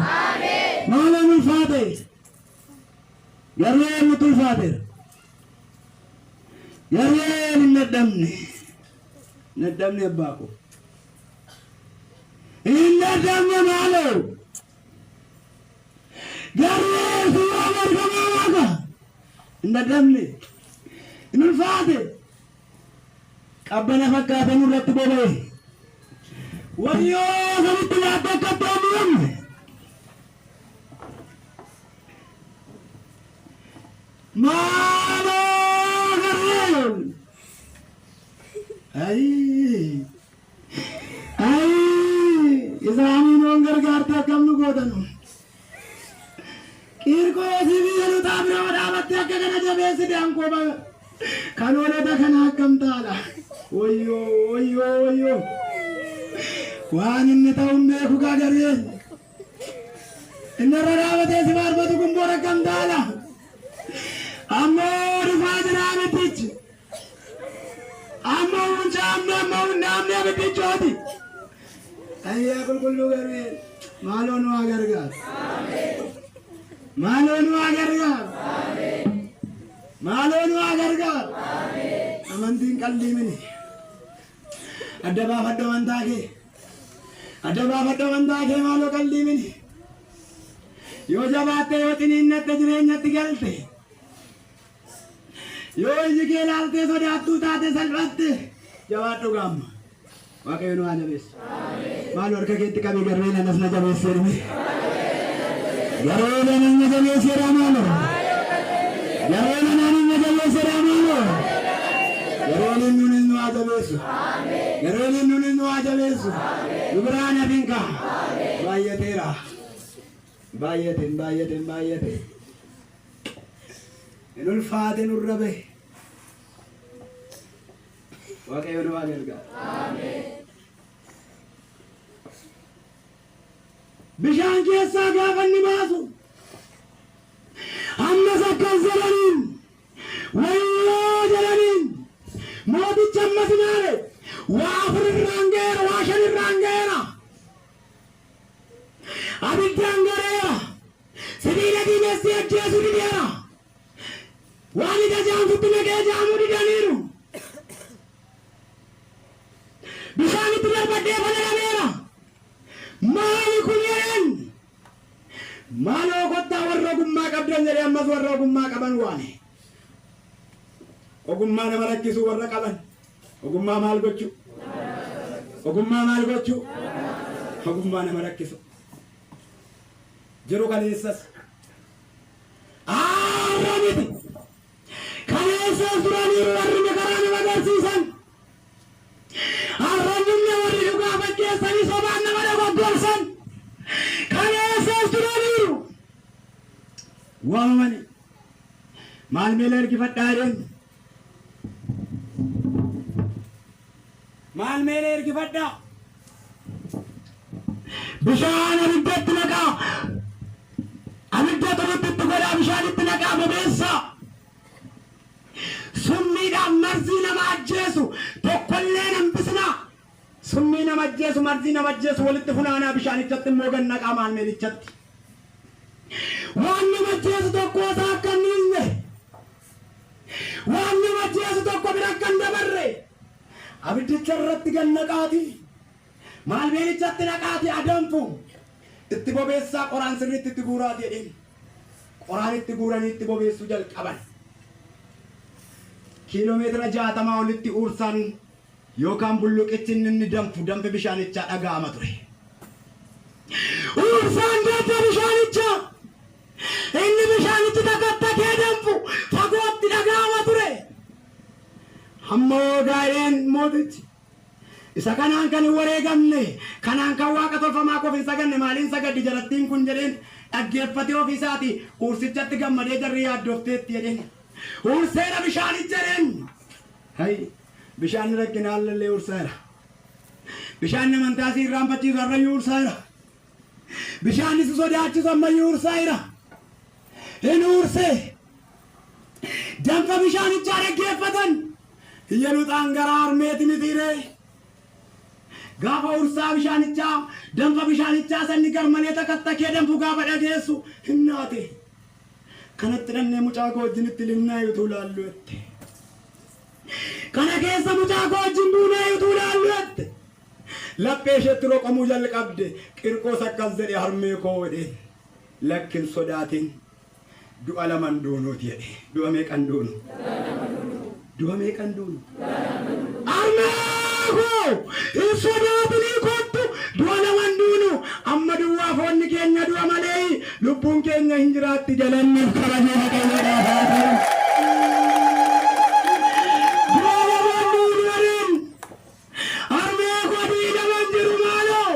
Maalaan ulfaate. Garbeel nutti ulfaateera. Garbeel hin dadhabne. Hin dadhabne abbaa koo. Hin dadhabne maaloo. Garee suuraan ergamaa waaqa hin dadhabne hin ulfaate qabbana fakkaate nurratti boba'e wayyoo sanitti nyaadde akka itti oomishamne maaloo gareen ayii Ayii isaanii noon gargaarte akkam nu gootan. Qiirqoosii biyya luxaa bira dhaabatte akka kana jabeessite ankoo baga. Kan hoolota kana akkam taala. Wayyoo wayyoo wayyoo. Waan inni ta'u hin beeku gaa gareen. Inni irra dhaabatee si faarfatu kun bor akkam taala. Ammoo dhufaa jira abiddichi. Amma hunca amma amma hunna amni abiddichooti. Ayyaa qulqulluu Gabri'eel maaloo nu haa gargaaru. Maaloo nu haa gargaaru. Maaloo nu haa gargaaru. Amantiin qaldii mini. Adda baafadhu amantaa kee. Adda baafadhu amantaa kee maaloo qaldii mini. Yoo jabaatte yoo ciniinnatte jireenyatti galte. Yoo iji kee ilaaltee sodaattuu taate salphatte jabaadhu gaamma. Waaqayyo nu haa jabeessu. Maaloo harka keetti qabii garbee nanas na jabeessee dhume. Garee nanas na jabeesseedha maaloo. Garee nanas na jabeesseedha maaloo. Gareen nunis nu haa jabeessu. Gareen nunis nu haa jabeessu. Nu biraan hafin kaa. Baay'ateera. Baay'ate baay'ate baay'ate. Hin ulfaate nurra bahe. Waaqayyo nu haa gargaaru. Bishaan keessaa gaafa inni baasu ammas akkas jedhaniin wayyoo jedhaniin mootichi ammas maale waa afur irraan ga'eera waa shan irraan ga'eera. ajjeesu dideera. Waan ija jaamsutti naqee jaamuu didaniiru. Bishaan itti darbadhee falalameera. Maali kun jedheen? Maaloo kottaa warra ogummaa qabdan jedhee ammas warra ogummaa qaban waame. Ogummaa nama rakkisuu warra qaban. Ogummaa maal gochuu? Ogummaa maal gochuu? Ogummaa nama rakkisu. Jiru kaleessas. Har'a miti. Kaleessas turaniiru warri makaraa nama agarsiisan. Har'a dhumne warri dhugaa fakkeessanii sobaan nama dogoggorsan. Kaleessas turaniiru. Waamamanii. Maal meela ergifadhaa jedheen. Maal meela ergifadhaa. Bishaan abiddatti naqaa. Abidda tolutti itti godhaa bishaan itti naqaa bobeessaa. Summiidhaan marzii nama ajjeesu tokkollee hambisnaa. Summii nama ajjeesu, marzii nama ajjeesu walitti funaanaa bishaanichatti immoo gad naqaa maalmeelichatti. Waan nama ajjeesu tokko isaa akka hin dhiisne, waan nama ajjeesu tokko bira akka hin dabarre, abiddicha irratti gad naqaati. Maalmeelichatti naqaati adanfu. Itti bobeessaa, qoraan sirriitti itti guuraati jedheen. Qoraan itti guuranii itti bobeessuu jalqaban. Kiiloomeetira 60 olitti uursaan yookaan bulluqichi inni danfu, danfi bishaanichaa dhaga'ama ture. Uursaan danfa bishaanichaa inni bishaanichi takattakee danfu fagootti dhaga'ama ture. Hamma gaa'een mootichi isa kanaan kan hin wareegamne, kanaan kan waaqa tolfamaa koof hin saganne maaliin sagaddi jarattiin kun jedheen dhaggeeffatee ofiisaati uursichatti gammadee jarri yaaddofteetti jedheen. Uurseera bishaanicha jedheen. Hay, bishaan rakkinaan lallee uurseera. Bishaan amantaa si irraanfachiisu har'ayyuu uurseera. Bishaan si sodaachisu ammayyuu uurseera. Hin uursee. Danfa bishaanichaa dhaggeeffatan. Iyyaluxaan gara harmeeti mitiiree. Gaafa ursaa bishaanichaa, danfa bishaanichaa sanni garmalee takattakee danfu gaafa dhageessu hin naate. Kanatti dhannee mucaa koo wajjin itti linnaa utuu laallu jette. Kana keessa mucaa koo wajjin buunee utuu laallu jette. Laphee isheetti roqomuu jalqabde. Qirqoos akkas jedhe, harmee koo jedheen. Lakkin sodaatin, du'a laman duunuuti jedhe. Du'a meeqan duunu? Du'a meeqan duunu? Harmee koo, hin sodaatinii kottu, du'a laman duunu. Amma duwwaa foonni keenya du'a malee lubbuun keenya hin jiraatti, galanniif kabajee Waaqayyoodhaaf haa ta'u. Du'a laman duunu jedheen. Harmee koo, du'i laman jiru maaloo.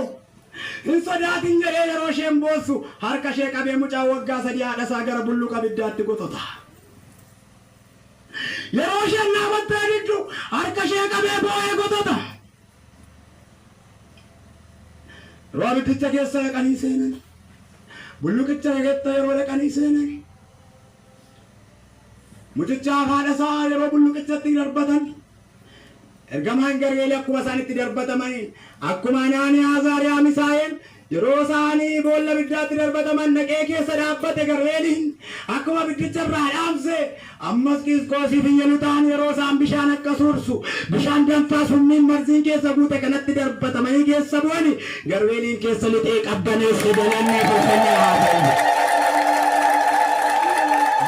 Hin sodaatin jedhee yeroo isheen boossu harka ishee qabee mucaan waggaa 3 haadha isaa gara bulluqa abiddaatti gotota. Yeroo isheen dhaabattee diddu harka ishee qabee boo'ee gotota. Yeroo abiddicha keessa dhaqanii seenan, bulluqicha keessa yeroo dhaqanii seenan, mucichaaf haadha isaa yeroo bulluqichatti darbatan, ergamaan Gabri'eel akkuma isaan itti darbatamaniin, akkuma Anaaniyaa, Azaariyaa, Misaa'el yeroo isaanii boolla abiddaatti darbataman dhaqee keessa dhaabbate, Gabri'eeliin akkuma abiddicha irraa dhaamse, ammas Qiisqoosii fi Iyyelutaan yeroo isaan bishaan akka suursu bishaan danfaa summiin marziin keessa guute kanatti darbatamanii keessa bu'ani, Gabri'eeliin keessa lixee qabbaneesse. Galanni ulfinni haa ta'u.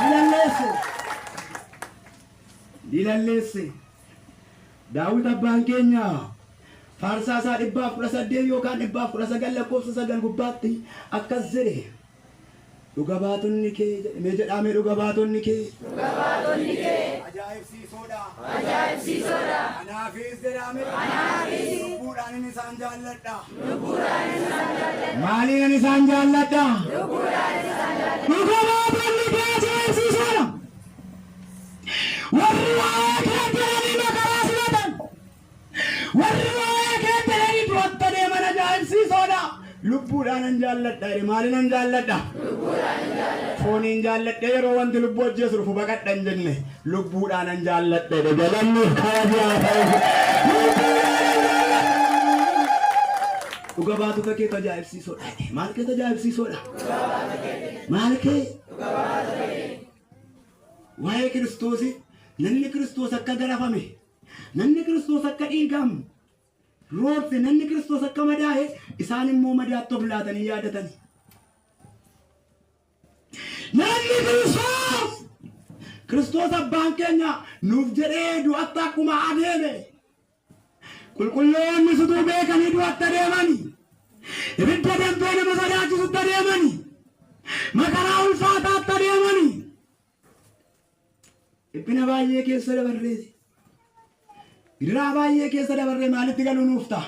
Dilalleesse. Dilalleesse. Daawit abbaan keenya faarsaa isaa 118 yookaan 119 lakkoofsa 9 gubbaatti akkas jedhe. Dhuga baatonni kee jedhe. Mee jedhaa mee, dhuga baatonni kee. Dhuga baatonni kee. Ajaa'ibsiisoodha. Ajaa'ibsiisoodha. Anaafis jedhame. Anaafis. Lubbuudhaanin isaan jaalladha. Lubbuudhaan isaan jaalladha. Maaliinan isaan jaalladha? Lubbuudhaan isaan jaalladha. Dhuga baatonni kee ajaa'ibsiisoodha. Warri waa'ee kee jedhanii makaraa simatan, warri waa'ee kee jedhanii du'atta deeman ajaa'ibsiisoodha. Lubbuudhaanan jaalladha jedhe. Maaliinan jaalladha? Fooniin jaalladhe yeroo wanti lubbuu ajjeesu dhufu baqadha hin jenne. Lubbuudhaanan jaalladha jedhe. Galanni kabajaa haa ta'u. Lubbuudhaanan jaalladha. Dhuga baatota keetu ajaa'ibsiisoodha. Maal keetu ajaa'ibsiisoodha? Maal kee? Waa'ee Kiristoosii namni Kiristoos akka garafame, namni Kiristoos akka dhiigamu roobse, namni Kiristoos akka madaa'e, isaan immoo madaatti of laatanii yaadatan. Namni Kiristoos abbaan keenya nuuf jedhee du'atti akkuma adeeme, qulqulloonni sutuu beekanii du'atti adeemani, ibidda danfee nama sodaachisutti adeemani, makaraa ulfaataatti adeemani, dhiphina baay'ee keessa dabarreeti. Gidiraa baay'ee keessa dabarree maalitti galuu nuuf ta'a?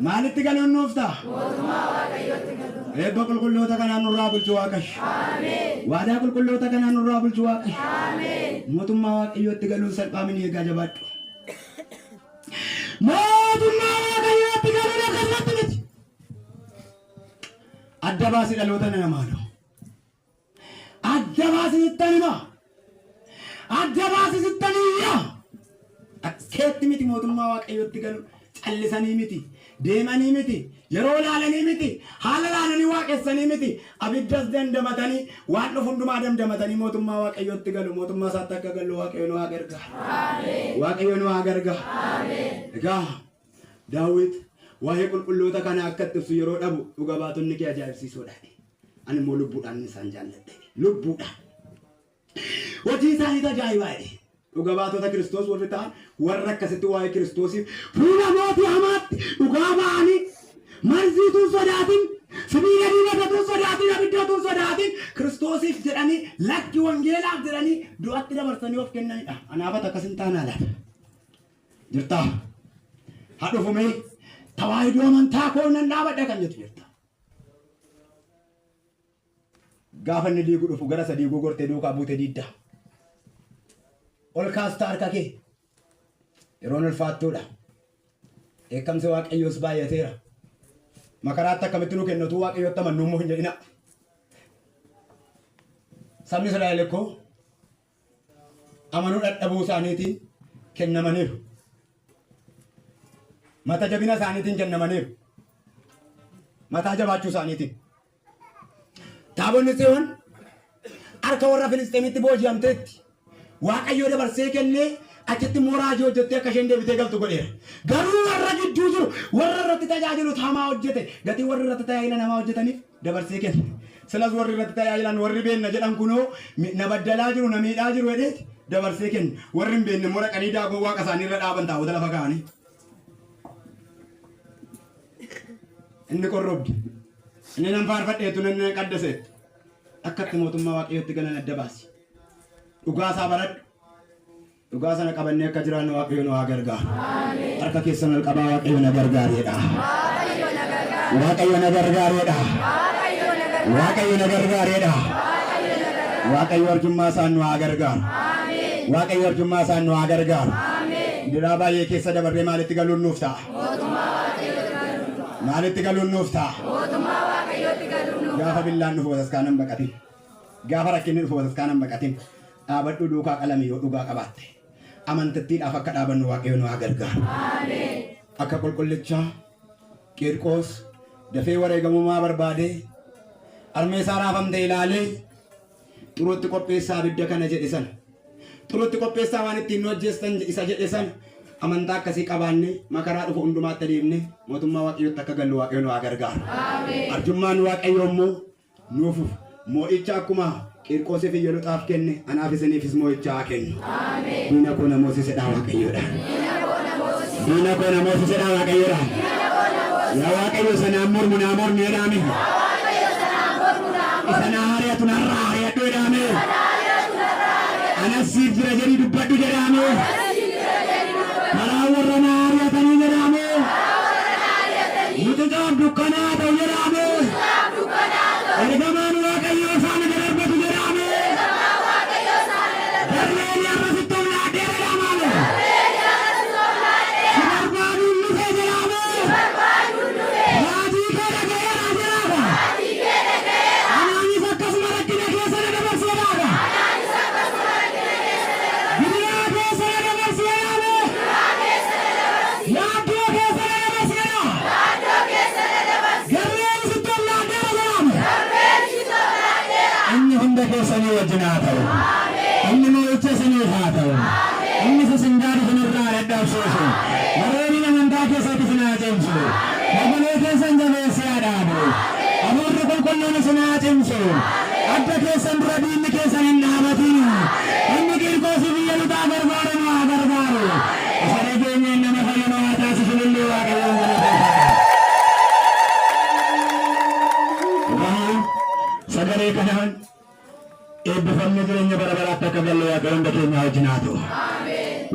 Maalitti galuun nuuf ta'a? Eebba qulqulloota kanaan nurraa bulchu Waaqayyo. Waadaa qulqulloota kanaan nurraa bulchu Waaqayyo. Mootummaa Waaqayyootti galuun salphaa mini, egaa jabaadhu. Mootummaa Waaqayyootti galuun akkasumatti miti. Adda baasi dhaloota nana maaloo. Adda baasi sittan hima. Adda baasi sittan iyya. Akkeetti miti mootummaa Waaqayyootti galu, callisanii miti. Deemanii miti. Yeroo laalanii miti. Haala laalanii waaqessanii miti. Abiddas dandamatanii, waan dhufu hundumaa dandamatanii mootummaa Waaqayyootti galu. Mootummaa isaatti akka gallu Waaqayyo nu haa gargaaru. Waaqayyo nu haa gargaaru. Egaa Daawit waa'ee qulqulloota kanaa akka itti ibsu yeroo dhabu, dhuga baatonni kee ajaa'ibsiisoodha. Ani immoo lubbuudhaan isaan jaalladhe. Lubbuudhaan. Hojii isaaniitu ajaa'ibaa jedhe. Dhuga baatota Kiristoos warri ta'an warra akkasitti waa'ee Kiristoosiif fuula mootii hamaatti dhugaa ba'anii, marziituun sodaatin, sibiila dibatatuun sodaatin, abiddatuun sodaatin, Kiristoosiif jedhanii, lakki wangeelaaf jedhanii du'atti dabarsanii of kennanidha. Anaafat akkas hin taanaa laata? Jirtaa? Haa dhufumee tawaahidoo amantaa koo nan dhaabadha kan jettu jirta. Gaafa inni diigu dhufu gara isa diiguu gortee duukaa buute diidda. Ol kaasta harka kee. Yeroon ulfaattuudha. Dheekkamsi Waaqayyoos baay'ateera. Makaraatti akkamitti nu kenna utuu Waaqayyootti amannu immoo hin jedhina. Sabni Israa'el ikkoo amanuu dadhabuu isaaniitiin kennamaniiru. Mata jabina isaaniitiin kennamaniiru. Mataa jabaachuu isaaniitiin. Taabonni Tsiyoon harka warra Filisxeemitti booji'amteetti. Waaqayyoo dabarsee kennee achitti immoo raajii hojjettee akka isheen deebitee galtu godheera. Garuu warra gidduu jiru, warra irratti tajaajilu hamaa hojjete, gatii warri irratti tajaajilan hamaa hojjetaniif dabarsee kenne. Silas warri irratti tajaajilan, warri beenna jedhan kunoo na baddalaa jiru, na miidhaa jiru jedheeti dabarsee kenne. Warri hin beekne immoo dhaqanii daagoo waaqa isaanii irra dhaaban, taabota lafa kaa'anii. Inni qorrobdi. Inni nan faarfadheetu, nan qaddaseettu. Akka itti mootummaa Waaqayyootti galan adda baasi. Dhugaa isaa baradhu. Dhugaa sana qabannee akka jiraannu Waaqayyo nu haa gargaaru. Harka keessan ol qabaa, Waaqayyo na gargaareedha. Waaqayyo na gargaara. Waaqayyo na gargaareedha. Waaqayyo na gargaara. Waaqayyo na gargaareedha. Waaqayyo na gargaara. Waaqayyo arjummaa isaan nu haa gargaaru. Ameen. Waaqayyo arjummaa isaan nu haa gargaaru. Ameen. Gidiraa baay'ee keessa dabarree maalitti galuun nuuf ta'a? Mootummaa Waaqayyootti galuun nuuf. Maalitti galuun nuuf ta'a? Mootummaa Waaqayyootti galuun nuuf. Gaafa billaan dhufu bataskaanan baqatin. Gaafa rakkinni dhufu bataskaanan baqatin. Dhaabadhu, duukaa qalami yoo dhugaa qabaatte. Amantittiidhaaf akka dhaabannu Waaqayyo nu haa gargaaru. Ameen. Akka qulqullichaa Qiirqoos dafee wareegamummaa barbaadee, armee isaa raafamte ilaalee, xuruutti qopheessaa abidda kana jedhe sana. Xuruutti qopheessaa waan ittiin nu ajjeestan isa jedhe sana, amantaa akkasii qabaanne makaraa dhufu hundumaatti adeemne mootummaa Waaqayyootti akka gallu Waaqayyo nu haa gargaaru. Ameen. Arjummaan Waaqayyoo immoo nuuf moo'icha akkuma Qiirqoosii fi Iyeluxaaf kenne, anaaf isiniifis moo'icha haa kennu. Ameen. Diina koo na moosisedhaa Waaqayyoodha. Diina koo na moosisi. Diina koo na moosisedhaa Waaqayyoodha. Diina koo na moosisi. Yaa Waaqayyo, sanaan mormu naa mormi jedhaame. Yaa Waaqayyo, sanaan mormu naa Isa mormi. na ari'atu narraa ari'adhu jedhaame. Sana ari'atu narraa ari'adhu. Anas siif jira jedhii dubbadhu jedhaame. Anas siif jira jedhii dubbadhu. Karaa warra na ari'atanii jedhaame. Karaa warra na ari'atanii. Mucucaaf dukkanaa ta'u jedhaame. Mucucaaf dukkanaa ta'u. Ergamaan Waaqayyoo isaan gad darbatu jedhaame. Ergamaan Waaqayyoo isaan gad darbatu. Jarreen har'a sitti ol laadhee jedhamaame. Jarreen har'a sitti ol laadhee. Si barbaaduun dhufe jedhaame. Si barbaaduun dhufe. Raajii kee dhaga'eera jedhaama. Raajii kee dhaga'eera. Anaanis akkasuma rakkina keessa na dabarseedhaadha. Anaanis akkasuma rakkina keessa na dabarse. Gidiraa keessa na wajjin haa ta'u. Inni moo'icha isiniif haa ta'u. Inni isin gaadhu isinirraa dadhabsiisu. Warreen amantaa keessatti isin haa cimsu. Ogolee keessan jabeessee haa dhaabu. Hafuurri qulqulluun isin haa cimsu. Adda keessan dura diinni keessan hin dhaabatin. Inni Qiirqoosii biyya lixaa gargaaru nu haa gargaaru. Isa dhageenyeen nama fayyu nu haa taasisu illee Waaqayyoon galateeffadha. Egaa sagalee kanaan eebbifamne jireenya bara baraatti akka galle Waaqayyo hunda keenya wajjin haa ta'u.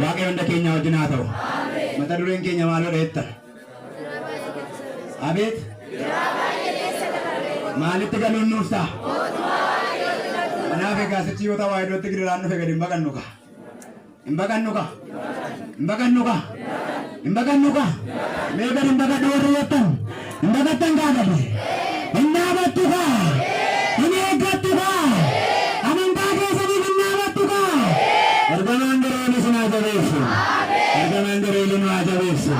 Waaqayyo hunda keenya wajjin haa ta'u. Mata dureen keenya maalodha jettan? Abeet. Maalitti galuun nuuf ta'a? Kanaaf egaa sichi yoo tawaahidootti gidiraan dhufe gadi hin baqannu ka. Hin baqannu ka. Hin baqannu ka. Hin baqannu ka. Mee gadi hin baqadhu warri jettan. Hin baqattan kaa gadi. Hin dhaabattu ka. Hin eeggattu ka. Amantaa keessaniif hin dhaabattu ka. Ergamaan Gabri'eel isin haa jabeessu. Ergamaan Gabri'eel nu haa jabeessu.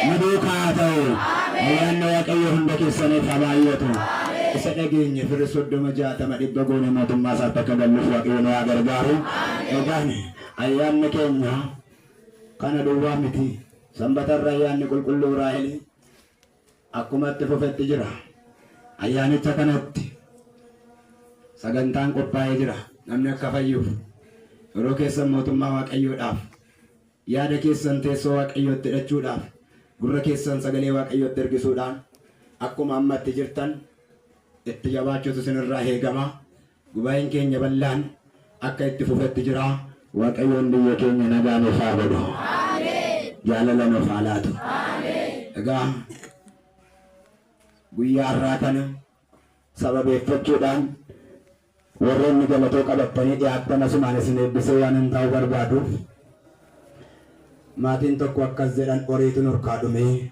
Nu duukaa haa ta'u. Ayyaanni Waaqayyoo hunda keessaniif haa baay'atu. Isa dhageenye firri 30 60 100 goone mootummaa isaatti akka galluuf Waaqayyo nu haa gargaaru. Egaan ayyaanni keenya kana duwwaa miti. Sanbatarra ayyaanni qulqulluu Raahel akkuma itti fufetti jira. Ayyaanicha kanatti sagantaan qophaa'ee jira. Namni akka fayyuuf yeroo keessan mootummaa Waaqayyoodhaaf yaada keessan teessoo Waaqayyootti hidhachuudhaaf gurra keessan sagalee Waaqayyootti ergisuudhaan akkuma ammatti jirtan itti jabaachuutu isinirraa eegama. Gubaa'een keenya bal'aan akka itti fufetti jira. Waaqayyoon biyya keenya nagaa nuuf haa godhu. Jaalala nuuf haa laatu. Egaa guyyaa har'aa kana sababeeffachuudhaan warroonni galatoo qabattanii dhiyaattan asumaan isin eebbisee waan hin ta'u barbaaduuf maatiin tokko akkas jedhan horiitu nurkaa dhumee.